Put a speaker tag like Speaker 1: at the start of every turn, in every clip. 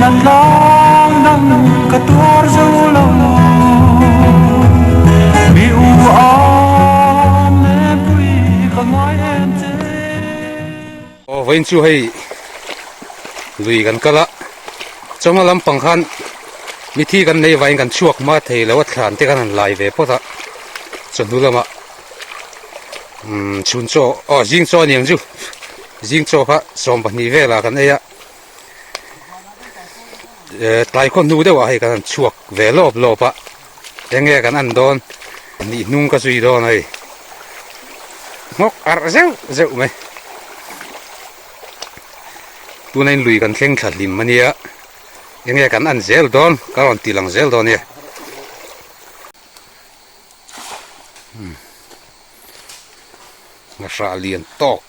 Speaker 1: Na tlang dang ka tuar zo lo Mi u am em pui ka ngai em che.
Speaker 2: Aw vawiin chu hei lui kan kal a, chawhma lampang khan mithi kan nei vaiin kan chhuak hma thei lo a thlan te khan han lai ve phawt a, chawhnu lamah umm chhun chaw aw zing chaw a ni ang chu zing chaw kha 12 velah kan ei a. Eh tlai khaw hnu deuhah hei kan han chhuak ve lawp lawp a eng nge kan an dawn nih hnung ka zui dawn a hei nghawk arh zeuh zeuh mai tuna in lui kan thleng thla hlim a nia eng nge kan an zel dawn ka rawn ti lang zel dawn a nia ngahra lian tawk.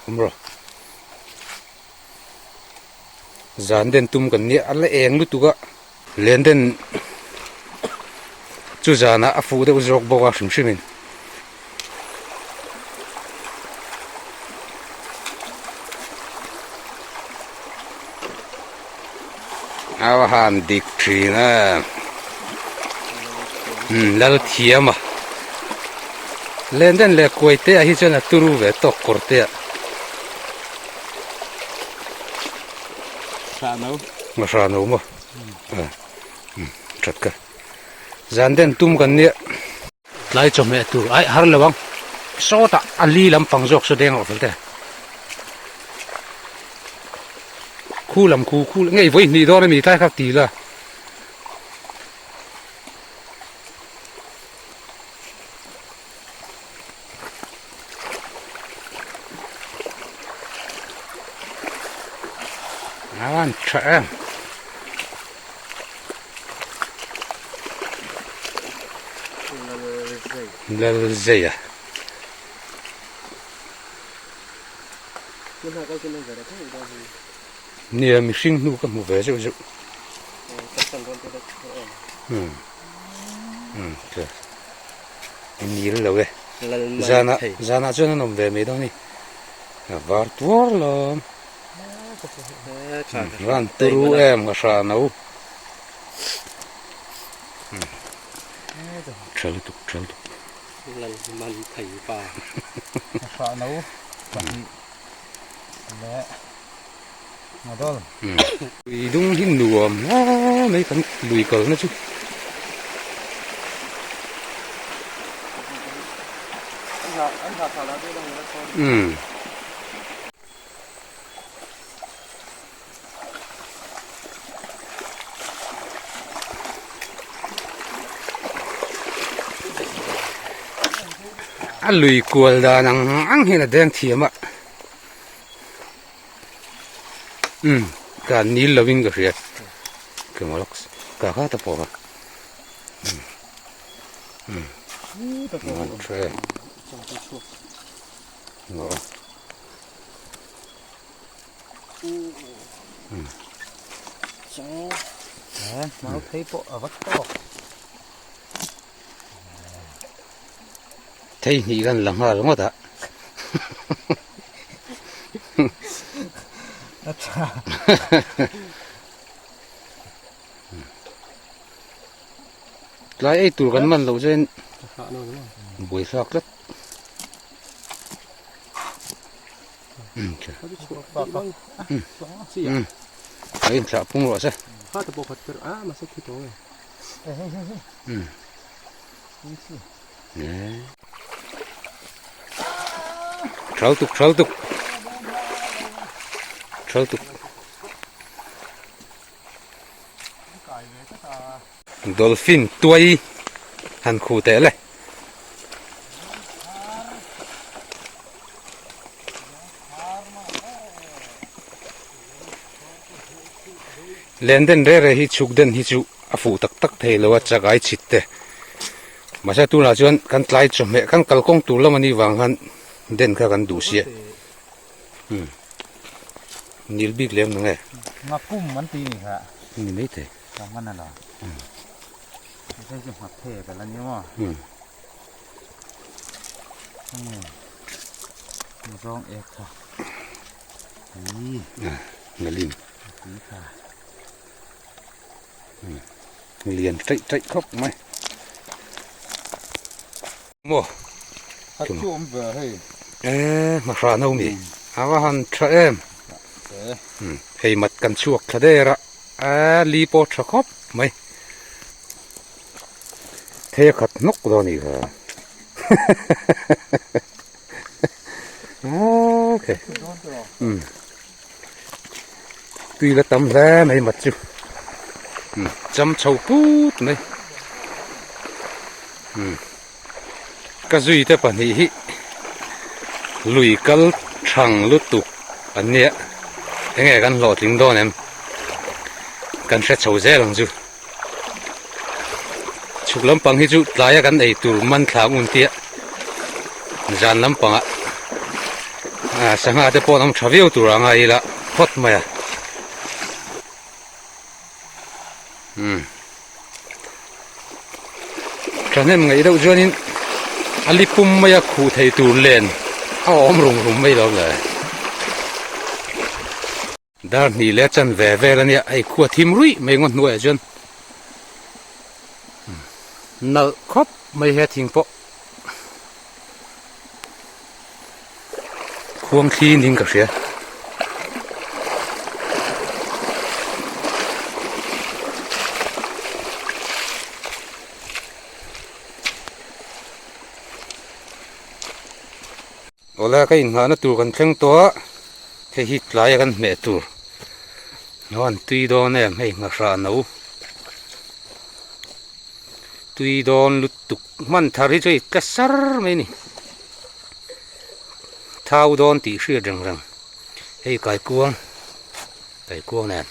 Speaker 2: Awm rawh. Zan den tum kan nia a la eng lutuk a. Len den chu zanah a fuh deuh zawk bawk a hrim hrim in. A va han dik thin a umm lal thiam a len den leh kuai te ah hi chuan a turu ve tawk kawr te ah nga hra no maw umm that ka zan den tum kan nia tlai chawhmeh tur aih har lo ang sawtah a li lampang zawk saw deng rawh fel te. Khu lam khu khu ngei vawi hnih dawn a mi tlai kha ti la. An tha em. Lalzeia. Nia mihring hnu ka hmu ve zeuh zeuh. Nil lo e. Zanah zanah chuan an awm ve mai dawn a ni. A var tuar lawm. Ran turu em ka hra no. Tha lutuk tha lutuk.
Speaker 3: Lalman thei pa.
Speaker 4: Hra no pahnih leh ngadol.
Speaker 2: Lui dung hi nuam hle mai kan lui kalna chu. Umm. A lui kual dan ang ang hian a deng thiam a umm ka nil lovin ka hria ka maw lawk ka kha ta pawh a umm umm
Speaker 4: Mau thei pawh a va tawk.
Speaker 2: Thei hnih kan la nghal ngawt a.
Speaker 4: A tha.
Speaker 2: Tlai ei tur kan man loh chuan buaithlak tlat. A inthlah pung rawh se. Thal tuk thal tuk thal tuk Dolphin tuai han khu teh le. Len den re re hi chhuk den hi chu a fuh tak tak thei lo a chakai chhit te mahse tunah chuan kan tlai chawhmeh kan kalkawng tur lam a nih vang khan den kha kan duh sia umm nil bik lem nang e
Speaker 4: Ngapum an ti ni kha
Speaker 2: ni mai thei
Speaker 4: ka hman a la hei chu nghat the ka la ni maw Zawng ek kha.
Speaker 2: Nghalim lian ṭaih ṭaih khawp mai maw
Speaker 4: Khat chu awm ve hei.
Speaker 2: E hmahra no mi a va han tha em hei mat kan chhuak thla der a a li pawh tha khawp mai thei a khat hnawk dawn a ni kha okay tui la tam hle mai mat chu cham chho put mai. Ka zuite pahnih hi lui kal thang lutuk an nia enge kan hlawhtling dawn em kan hre chho zel ang chu chhuk lampang hi chu tlaia kan ei tur man thla ngun tia zan lampangah ah sangha te pawh an awm tha viau tur a ngai ila phawt mai a umm. Thahnem ngaih deuh chuanin a li pum maia khuh thei tur len a awm rum rum mai lo le. Dar hnih leh chan ve vel a nia, hei khua thim ruih mai ngaw hnuaiah chuan nalh khawp mai he thing pawh khuang thli niin ka hria. Awle ka inghahna tur kan thleng tawh a hei hi tlaia kan hmeh tur a han tui dawn em hei nghahrah no tui dawn lutuk hman thar hi chu hei tla sar mai a ni thau dawn tih hriat reng reng hei kaikuang kaikuang nen.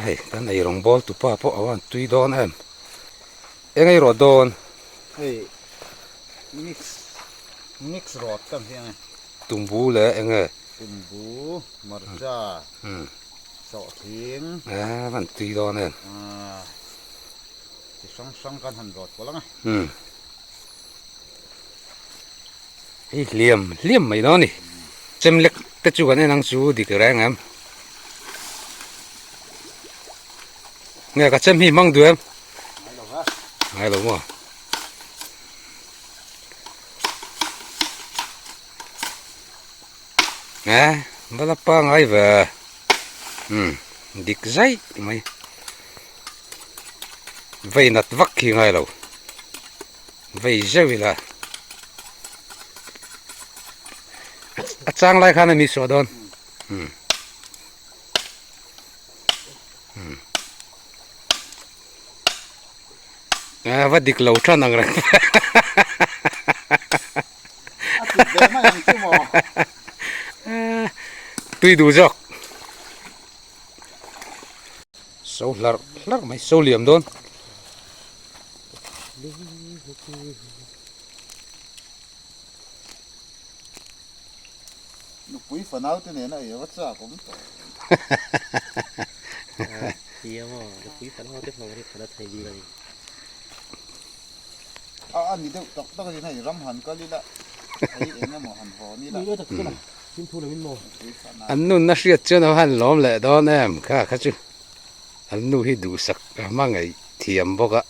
Speaker 2: Hei kan ei rawng bawl tupa pawh a van tui dawn em eng ei rawh dawn
Speaker 4: hei mix mix rawt ka hria e
Speaker 2: tumbu leh eng nge
Speaker 4: tumbu hmarcha sawhthing
Speaker 2: a van tui dawn em
Speaker 4: chi hrang hrang kan han rawt pawlh ang e
Speaker 2: Hei hliam hliam mai dawn a ni. Chem lek te chu kan en ang chu dik reng em. Nge ka chem hi hmang duh em? Ngai lo maw? Nge vala pa ngai ve. Um dik zai mai. Vei nat vak khi ngai lo. Vei zeuh ila a chang lai khan a mi suah dawn um um a va dik lo than ang reng tui duh zawk so hlarh hlarh mai so liam dawn.
Speaker 4: Nupui fanau te nena ei ava chak awm tawh.
Speaker 3: Tia maw nupui fanau te hmang ri khat a thei bik a ni.
Speaker 4: A a ni deuh tak tak a ni hei ram han kal ila hei eng emaw han hawn ila.
Speaker 2: An nunna hriat chuan a va han lawm leh dawn em kha kha chu. An nu hi duhsak a hma ngaih thiam bawk a.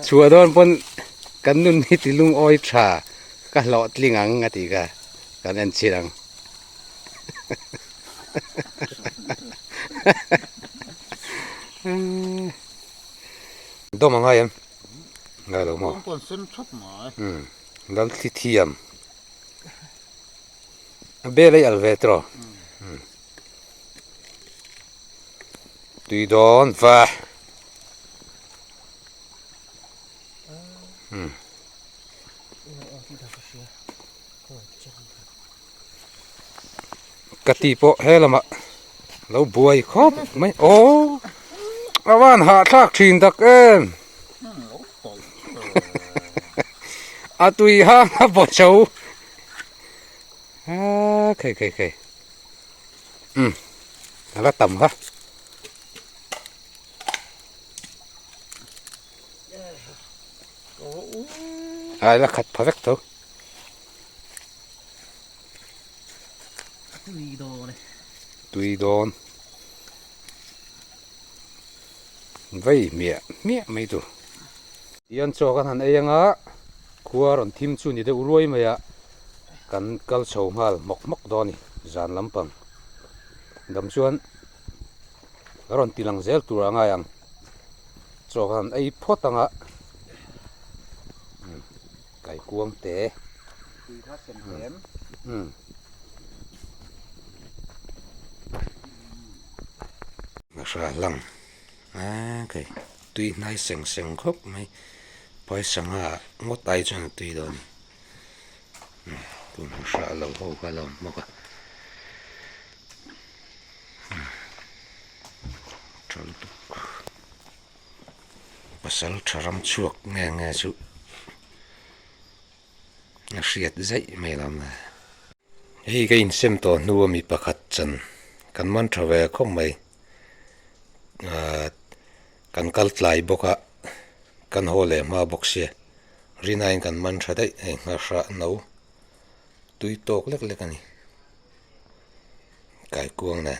Speaker 2: Chhuah dawn pawn Kan nun hi ti lungawi tha ka hlawhtling ang a tih kha kan en chhin ang. Dawm a ngai em? Ngai lo maw? Lal thli thiam. A bel a i al ve tawh. Tui dawn va. Ka ti pawh he lamah lo buai khawp mai aw a van hahthlak thin tak em a tui hang a baw cho a khei khei khei um a la tam kha. Ai la khat pha vek tho.
Speaker 3: Tui dawn e.
Speaker 2: Tui dawn. Vei hmiah hmiah mai tur. Tian chaw kan han ei anga khua rawn thim chu ni deuh ruai mai a kan kal chho nghal hmawk hmawk dawn a ni zan lampang dam chuan Ka rawn ti lang zel tur a ngai ang. Chaw ka han ei phawt ang a. Kaikuang te.
Speaker 4: Tui kha sem hlem.
Speaker 2: Hra lang. A kei tui hnai seng seng khawp mai. Pawisa nga ngawt ai chuan a tui dawn a ni. Tun hra lo ho kha a lo awm bawk a. Tha lutuk pasal tha ram chhuak nge nge chu a hriat zaih mai lo maw hei ka insem tawh hnu a mi pakhat chan kan man tha ve khawp mai ahh kan kal tlai bawk a kan haw leh hma bawk sia rinaiin kan man tha daih hei nghahrah no tui tawk lek lek a ni. Kaikuang nen.